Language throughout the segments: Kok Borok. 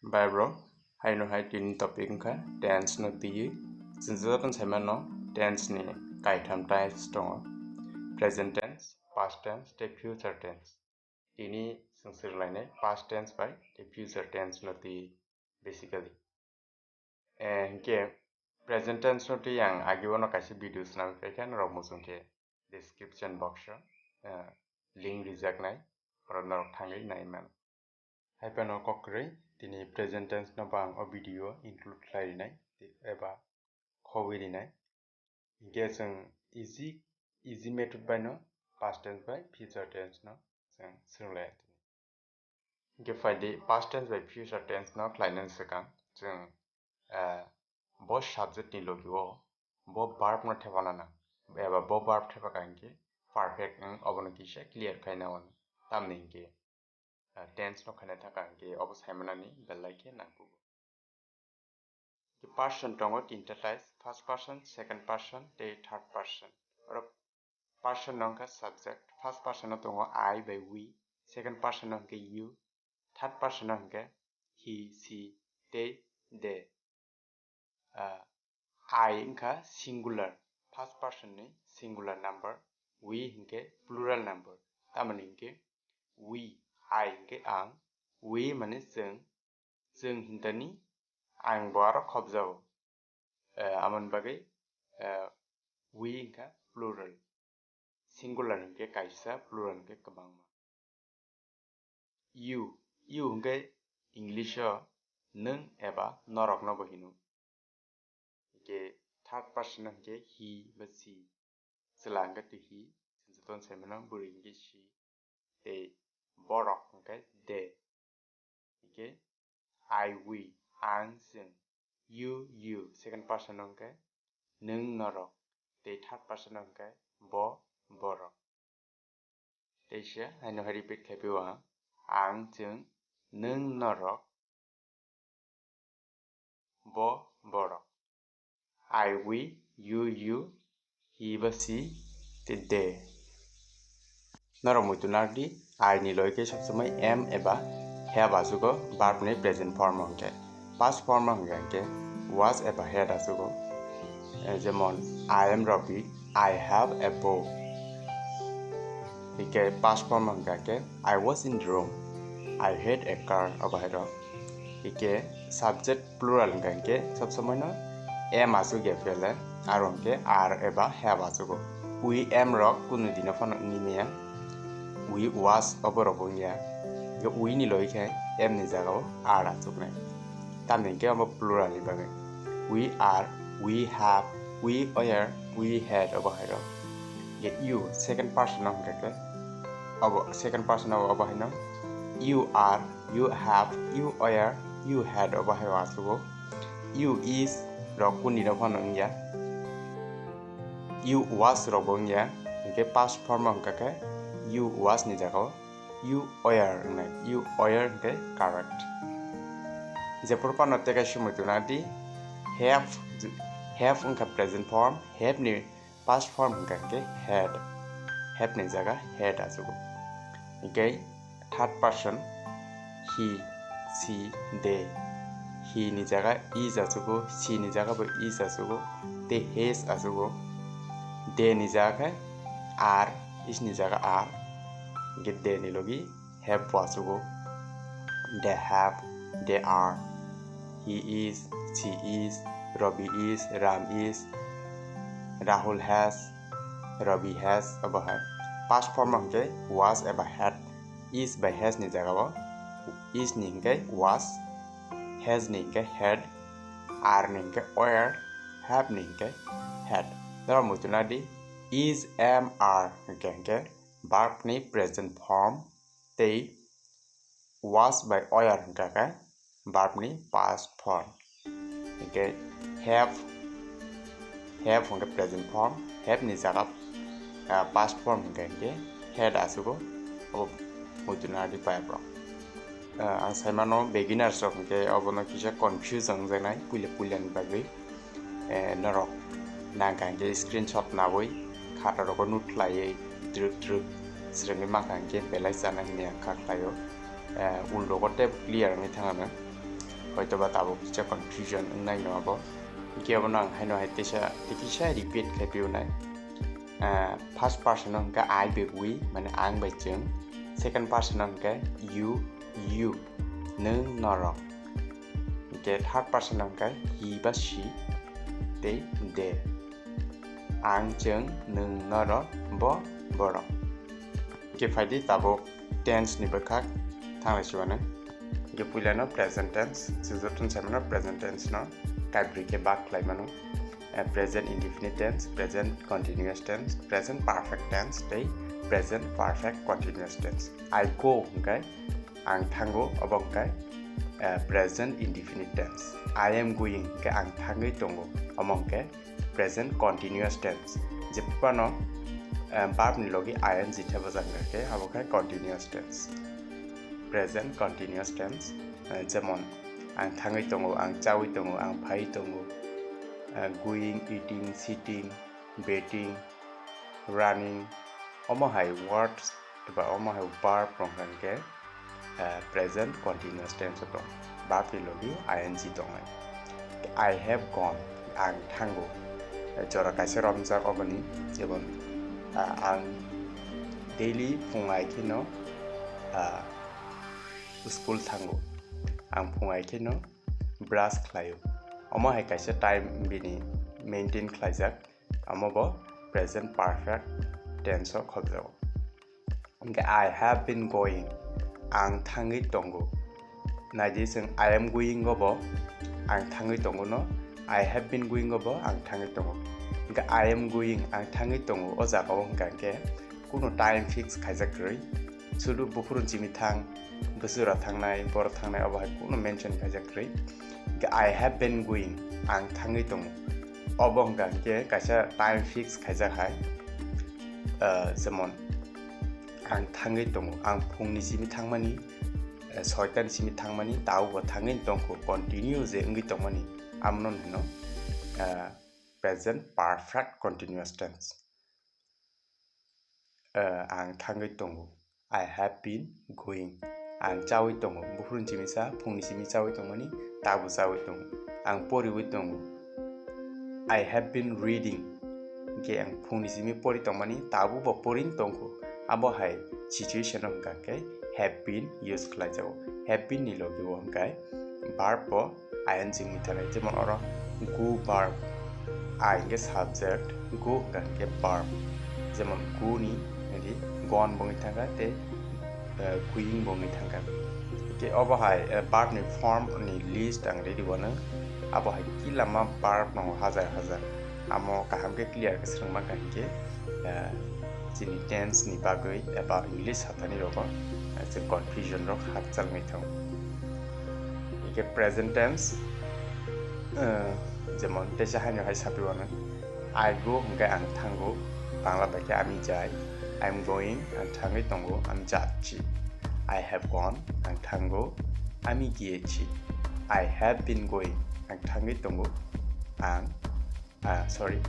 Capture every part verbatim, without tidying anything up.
Bye bro, haino hai tini topic wngkha tense no twiwi. Chwng jotono sai mano tense ni kaitham types tongo, present tense, past tense tei future tense. Tini chwng swrwnglainai past tense bai tei future tense no twiwi basically. Eh, hinkhe present tense no twiwi ang agi bono kaisa video swnam phaikha, norok muchung khe description box o, eh, link rijaknai, oro norok thangwi nai mano. Hai phano kok kwrwi tini present tense no bo ang o video o include khlai rinai eba khobwi rinai. Hinkhe chwng easy, easy method bai no past tense bai future tense no chwng swrwnglai tini. Hinkhe phaidi past tense bai future tense no khlainani swkang chwng, eh, bo subject ni logi o bo verb no thepana nang eba bo verb thepaka hinkhe perfect wng, obono kisa clear khaina o tamni hinkhe, eh, tense no khaina thaka hinkhe obo saimanani belai khe nangkugo. Person tongo tinta types, first person, second person tei third person. Oro person no wngkha subject, first person no tongo I bai we, second person no hwnkhe you, third person no hwnkhe he, she tei they. Ah, I wngkha singular, first person ni singular number, we hwnkhe plural number, tamoni hwnkhe we, I hwnkhe ang, we mane chwng, chwng hintani ang bo aro khobjago. Eh, amoni bagwi, eh, we wngkha plural, singular hwnkhe kaisa, plural hwnkhe kwbangma. You, you hwnkhe English o nwng eba norok no bo hino. Hinkhe third person no hwnkhe he ba she. Chwla hwnkhe twi he, chwng jotono sai mano bwrwi hwnkhe she, tei borok hwnkhe they. Hinkhe I, we, ang, chwng, you, you, second person no hwnkhe nwng, norok, tei third person no hwnkhe bo, borok. Teisa haino hai repeat khai phio ang, ang, chwng, nwng, norok, bo, borok. I, we, you, you, he ba she, tei they. Norok muitu nardi, I ni loi khe sob somoi am eba have achugo verb ni present form o hwnkhe. Past form o hwnkhe, hwnkhe was eba had achugo. Eh, jemon, I am Ravi, I have a bow. Hinkhe past form o hwnkhe, I was in Rome, I had a car, obo hai rok. Hinkhe subject plural hwnkha hinkhe sob somoi no am achuk ya phiyale, aro hinkhe are eba have achugo. We am rok kunu dino phano wngwi maya. We was obo rok bo wngya. Hinkhe we ni loi khe am ni jaga o are achuknai. Tamni hinkhe obo plural ni bagwi. We are, we have, we were, we had obo hai rok. Hinkhe you second person no hwnkha khe obo second person o obo hai no. You are, you have, you were, you had obo hai o achugo. You is rok kuni rok phano wngya. You was rok bo wngya. Hinkhe past form o hwnkha khe you was ni jaga o you were wngnai. You were hinkhe correct. Jephuru phano tei kaisa muitu nadi have, have wngkha present form, have ni past form hwnkha khe had. Have ni jaga had achugo. Hinkhe third person, he, she, they. He ni jaga is achugo, she ni jaga bo is achugo, tei has achugo. They ni jaga khe are, is ni jaga are. Hinkhe they ni logi have bo achugo. They have, they are, he is, she is, Ravi is, Ram is, Rahul has, Ravi has, obo hai. Past form o hwnkhe was eba had, is bai has ni jaga o is ni hwnkhe was, has ni hwnkhe had, are ni hwnkhe were, have ni hwnkhe had. Norok muitu nadi is, am, are hwnkhe hwnkhe verb ni present form tei was bai were hwnkha khe verb ni past form. Hinkhe have, have hwnkhe present form, have ni jaga, ah, past form hwnkha hinkhe had achugo, abo muitu nadi pai borok. Ah, ang saimano beginners rok hinkhe obono kisa confuse wngjaknai puila puila ni bagwi. Eh, norok nangkha hinkhe screenshot nawi khata rogo note khlaiwi twrwk twrwk swrwngwi mankha hinkhe belai chana hinwi ang kha khlaio. Eh, ulrogo tei clear wngwi thangano. Hoitoba tabuk kisa confusion wngnai no abo. Hwnkhe abono ang haino hai teisa, tei kisa repeat khai phiyonai. Ah, first person o hwnkhe I bai we, mane ang bai chwng. Second person o hwnkhe you, you, nwng, norok. Hwnkhe third person o hwnkhe he ba she, tei they. Ang, chwng, nwng, norok, bo, borok. Hwnkhe phaidi tabuk tense ni bwkhak thanglai siwano. Hwnkhe puilano present tense, chwng jotono saimano present tense no kaibri khe bak khlai mano. Eh, present indefinite tense, present continuous tense, present perfect tense tei present perfect continuous tense. I go hwnkhe ang thango, obo hwnkhe, eh, present indefinite tense. I am going hwnkhe ang thangwi tongo, omo hwnkhe present continuous tense. Je phano, eh, verb ni logi I N G thepajak hwnkhe abo khe continuous tense. Present continuous tense, eh, jemon ang thangwi tongo, ang chawi tongo, ang phai tongo, eh, going, eating, sitting, batting, running, omo hai words eba omo hai verb rok hwnkhe, eh, present continuous tense o tong. Verb ni logi I N G tongnai. I have gone, ang thango. Eh, jora kaisa romjak oboni, jemon, ah, ang daily phung ai kheno, ah, school thango. Ang phung ai kheno brush khlaio. Omo hai kaisa time bini maintain khlaijak. Amo bo present perfect tense o khobjago. Hwnkhe I have been going, ang thangwi tongo. Naidi chwng I am going o bo ang thangwi tongo no, I have been going o bo ang thangwi tongo. Hwnkhe I am going, ang thangwi tongo, o jaga o hwnkha hwnkhe kunu time fix khaijak kwrwi. Sudu buphuru chimi thang, bwswra thangnai, boro thangnai, obo hai kunu mention khaijak kwrwi. Hwnkhe I have been going, ang thangwi tongo. Obo hwnkha hwnkhe kaisa time fix khaijak hai. Ah, jemon, ang thangwi tongo, ang phungni simi thangmani, eh, soitani simi thangmani, taubo thangwi tongkho, continue je wngwi tongmani, amno hino, ah, present perfect continuous tense. Eh, ang thangwi tongo. I have been going. Ang chawi tongo. Buphuruni simi cha, phungni simi chawi tongmani, tabo chawi tongo. Ang poriwi tongo. I have been reading. Hwnkhe ang phungni simi pori tongmani, tabo bo porin tongkho. Abo hai situation o hwnkha khe have been use khlaijago. Have been ni logi o hwnkhe verb bo I N G wngwi thanai, jemon oro go verb, I hwnkhe subject, go hwnkha hwnkhe verb, jemon go ni, nadi, gone bo wngwi thangkha tei, eh, going bo wngwi thangkha. Hwnkhe obo hai, eh, verb ni form ni list ang ready wano, abo hai kila ma verb no hajar hajar, amo kaham khe clear khe swrwng mankha hwnkhe, eh, chini tense ni bagwi eba English hatani rogo, eh, je confusion rok hakchal wngwi thango. Hwnkhe present tense, eh, jemon teisa haino hai sapi wano, I go hwnkhe ang thango, Bangla bai khe ami jai, I am going, ang thangwi tongo, আমি যাচ্ছি, I have gone, ang thango, আমি গিয়েছি, I have been going, ang thangwi tongo, ang, ah, sorry,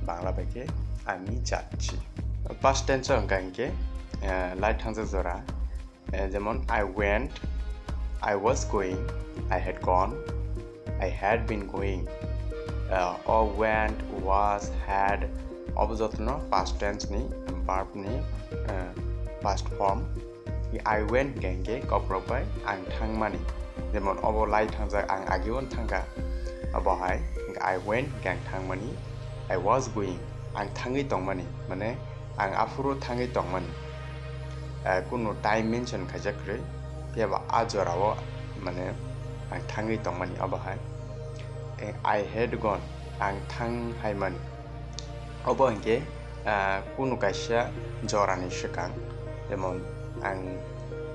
Bangla bai khe আমি যাচ্ছি. Past tense o hwnkha hwnkhe, eh, lai thangjak jora, eh, jemon, I went, I was going, I had gone, I had been going. Eh, o went, was, had, obo jotono past tense ni verb ni, eh, past form. I went hwnkhe hwnkhe kokrok bai ang thangmani. Jemon obo lai thangjak, ang ageo thangkha. Obo hai, I went hwnkhe ang thangmani. I was going, ang thangwi tongmani. Mane, ang aphuru thangwi tongmani. Eh, kunu time mention khaijak kwrwi, phiya ba a jora o, mane, ang thangwi tongmani obo hai. Eh, I had gone, ang thang hai mani. Obo hinkhe, ah, kunu kaisa jorani swkang, jemon ang,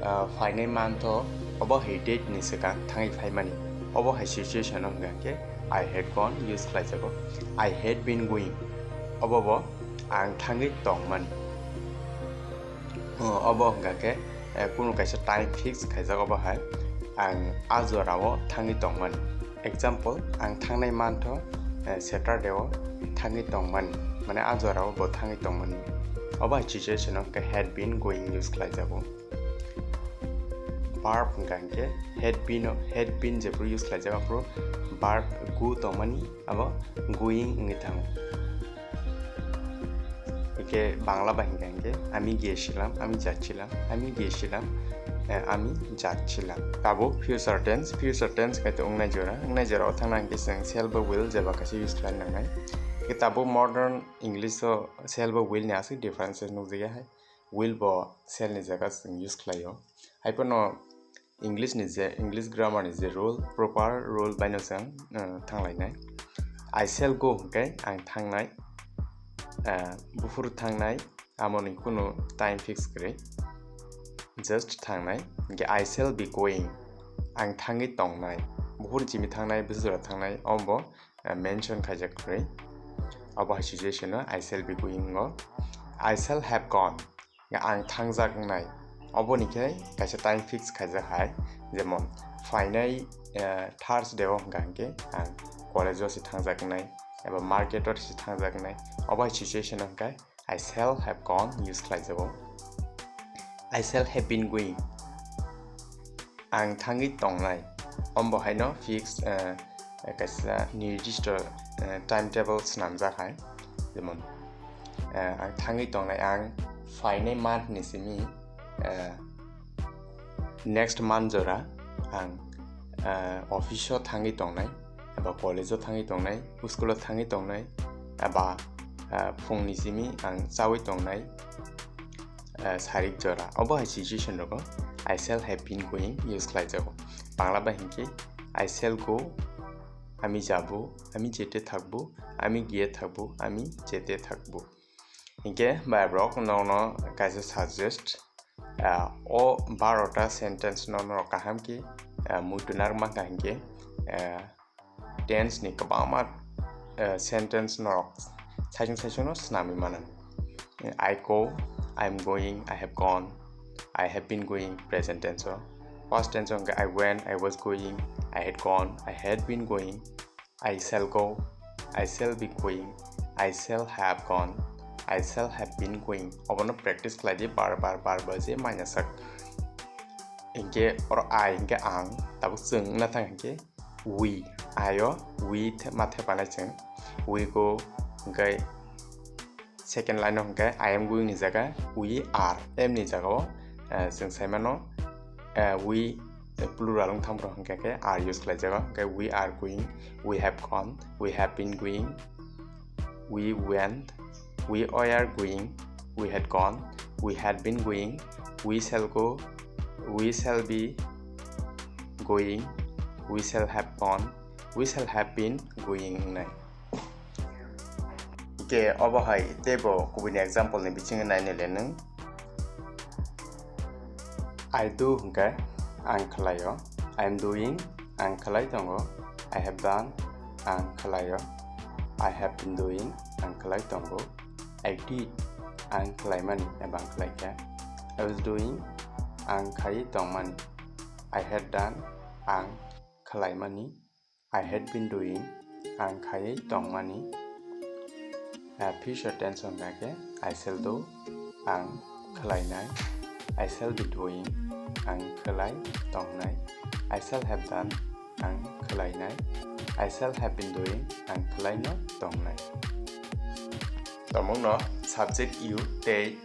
ah, phainai mantho, obo hai date ni swkang thangwi phaimani. Obo hai situation o hwnkha khe I had gone use khlaijago. I had been going. Obo bo ang thangwi tongmani. O, obo hwnkha khe, eh, kunu kaisa time fix khaijak, obo hai ang a jora o thangwi tongmani. Example, ang thangnai mantho, eh, Saturday o thangwi tongmani, mane a jora o bo thangwi tongmani. Obo hai situation o hwnkhe had been going use khlaijago. verb hwnkha hwnkhe had been o, had been jephru use khlaijak aphuru verb go tongmani abo going wngwi thango. Hwnkhe Bangla bai hwnkha hwnkhe আমি গিয়েছিলাম, আমি যাচ্ছিলাম, আমি গিয়েছিলাম, eh, আমি যাচ্ছিলাম. Tabuk future tense, future tense khai to wngnai jora, wngnai jora o thangna hwnkhe chwng shall ba will jeba kaisa use khlai nangnai. Hwnkhe tabuk modern English o shall ba will ni aswk differences nukjakya hai. Will bo shall ni jaga chwng use khlaio. Hai phano English ni je, English grammar ni je rule, proper rule bai no chwng, uh, thanglainai. I shall go hwnkhe ang thangnai, uh, buphuru thangnai, amoni kunu time fix kwrwi, just thangnai. Hwnkhe I shall be going, ang thangwi tongnai, buphuru chimi thangnai, bwswra thangnai, ombo, uh, mention khaijak kwrwi. Abo hai situation o I shall be going o. I shall have gone. Ang thangjak wngnai. Oboni khe kaisa time fix khaijak hai. Jemon, phainai, eh, Thursday o hwnkha hwnkhe ang college o se thangjak wngnai, eba market o se thangjak wngnai. Obo hai situation o hwnkhe I shall have gone use khlaijago. I shall have been going. Ang thangwi tongnai. Ombo haino fix, eh, kaisa nirdisto, eh, timetable swnamjak hai. Jemon, eh, ang thangwi tongnai, ang phainai month ni simi, eh, next month jora ang, eh, office o thangwi tongnai, eba college o thangwi tongnai, school o thangwi tongnai, eba, eh, phungni simi ang chawi tongnai, eh, sarik jora. Obo hai situation rogo I shall have been going use khlaijago. Bangla bai hinkhe I shall go, আমি যাব, আমি যেতে থাকবো, আমি গিয়ে থাকবো, আমি যেতে থাকবো. Hinkhe bai borok nokno kaisa suggest, ah, o barota sentence no norok kaham khe, ah, muitu narwk mankha hinkhe, ah, tense ni kwbangma, ah, sentence norok saichung saichung no swnamwi mano. I go, I am going, I have gone, I have been going, present tense o. Past tense o hwnkhe I went, I was going, I had gone, I had been going, I shall go, I shall be going, I shall have gone, I shall have been going. Obono practice khlai di bar bar bar bar je manya sak. Hinkhe oro I hinkhe ang, tabuk chwng wngna thang hinkhe we. I o we the-, ma thepanai chwng. We go hinkhe second line o hwnkhe I am going ni jaga we are, am ni jaga o, eh, chwng sai mano, eh, we, eh, plural wng thang borok hwnkhe khe are use khlai jago. Hwnkhe we are going, we have gone, we have been going, we went, we were going, we had gone, we had been going, we shall go, we shall be going, we shall have gone, we shall have been going wngnai. Hwnkhe obo hai teibo kubuni example ni bisingo nainai le nwng. I do hwnkhe ang khlaio. I am doing, ang khlai tongo. I have done, ang khlaio. I have been doing, ang khlai tongo. I did, ang khlaimani eba ang khlaikha. I was doing, ang khaiwi tongmani. I had done, ang khlaimani. I had been doing, ang khaiwi tongmani. Ah, future tense wngkha khe I shall do, ang khlainai. I shall be doing, ang khlai tongnai. I shall have done, ang khlainai. I shall have been doing, ang khlaino tongnai. Tongmungno subject you tei,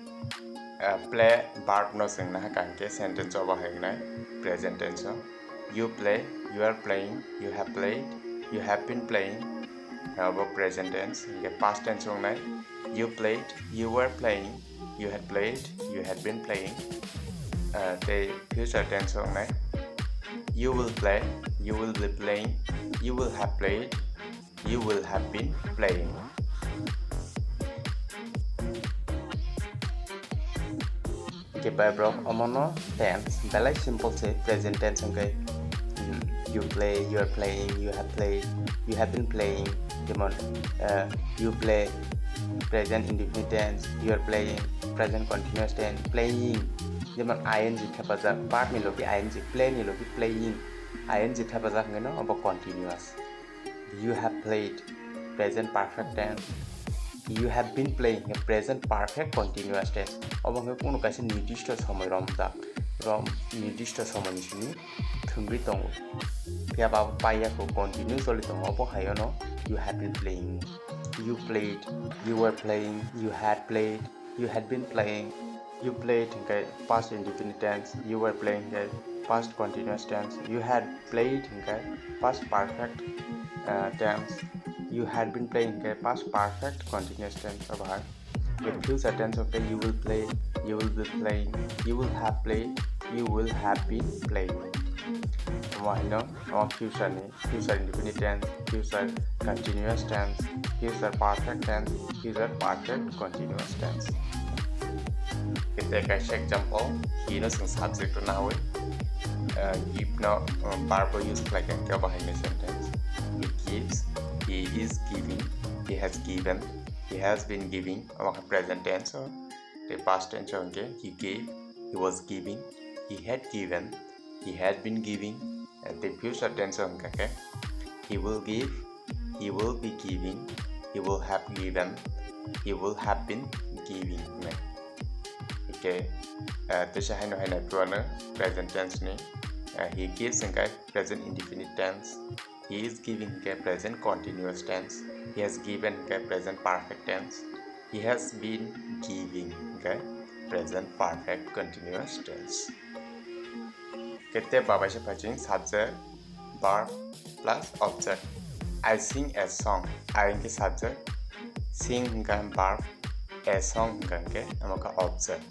ah, play verb no chwng naha kangkhe sentence obo hai wngnai present tense o. You play, you are playing, you have played, you have been playing. Abo present tense, hingke past tense wngnai. You played, you were playing, you had played, you had been playing. Ah, tei future tense wngnai. You will play, you will be playing, you will have played, you will have been playing. Hingke bai borok omono tense belai simple se, present tense hingke, mm, you play, you are playing, you have played, you have been playing, jemon, eh, you play, present indefinite tense, you are playing, present continuous tense, playing, jemon I N G thepajak, verb ni logi I N G, play ni logi playing, I N G thepajak hingke no obo continuous. You have played, present perfect tense. You have been playing, present perfect continuous tense. Obo hingke kunu kaisa nirdisto somoi romjak. Rom nirdisto somoini simi thwngwi tongo. Phiya ba paiya kho, continue choli tongo. Obo hai ono you have been playing, you played, you were playing, you had played, you had been playing, you played hingkhe past indefinite tense, you were playing hingkhe past continuous tense, you had played hingkhe past perfect, uh, tense, you had been playing hingkhe past perfect continuous tense. Obo hai. Your future tense hingkhe you will play, you will be playing, you will have played, you will have been playing. Omo haino, omo future ni, future indefinite tense, future continuous tense, future perfect tense, future perfect continuous tense. Kete kaisa example, he no chwng subject o nawi, uh, give no, uh, verb o use khlai kha, hingkhe obo hai ni sentence. He gives, he is giving, he has given, he has been giving, omo khe present tense o. Tei past tense o hingkhe he gave, he was giving, he had given, he had been giving, tei future tense o hingkha khe he will give, he will be giving, he will have given, he will have been giving hinwi. Hingkhe, eh, teisa haino hai nai phuru ano present tense ni, eh, he gives hingkha present indefinite tense. He is giving hingkhe present continuous tense. He has given hingkhe present perfect tense. He has been giving hingkhe present perfect continuous tense. Kete babai se phai chwng subject, verb plus object. I sing a song. I hingkhe subject, sing hingkhe verb, a song hingkha hingkhe omo khe object.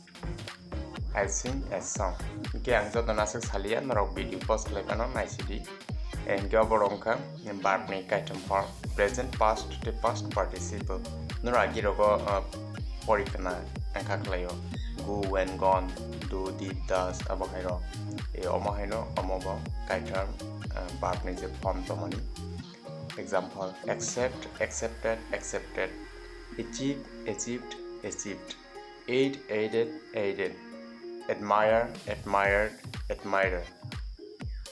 I sing a song. Hingkhe ang joto no aswk saliya, norok video pause khlai phano naisidi. Hingkhe obo rok wngkha verb ni kaitham form, present, past tei past participle. Norok agi rogo, uh, pori khna wngkha khlaio. Go, went, gone, do, did, does, abo hai rok. E, omo haino, omo bo kaitham, uh, verb ni je form tongmani. Example, accept, accepted, accepted. Achieve, achieved, achieved. Aid, aided, aided. Admire, admired, admirer.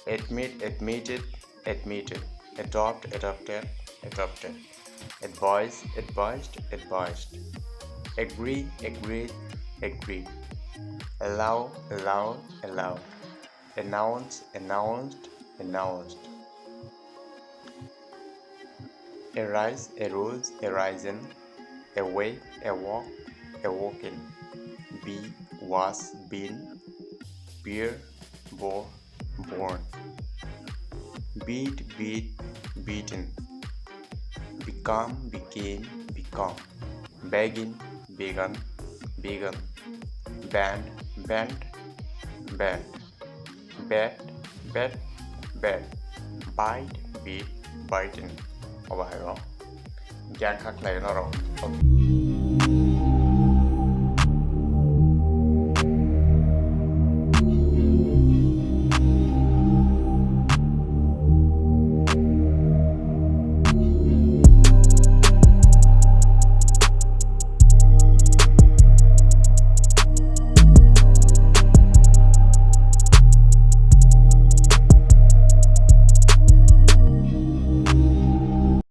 Admit, admitted, admitted. Adopt, adopted, adopted. Advise, advised, advised. Agree, agreed, agreed. Allow, allowed, allowed. Announce, announced, announced. Arise, arose, arisen. Awake, awoke, awoken. Be, was, been. Bear, bore, born. Beat, beat, beaten. Become, became, become. Begin, begun, begun. Bend, bent, bent. Bet, bet, bet. Bite, bit, bitten. Obo hai rok. Hingkhe ang kha khlai norok.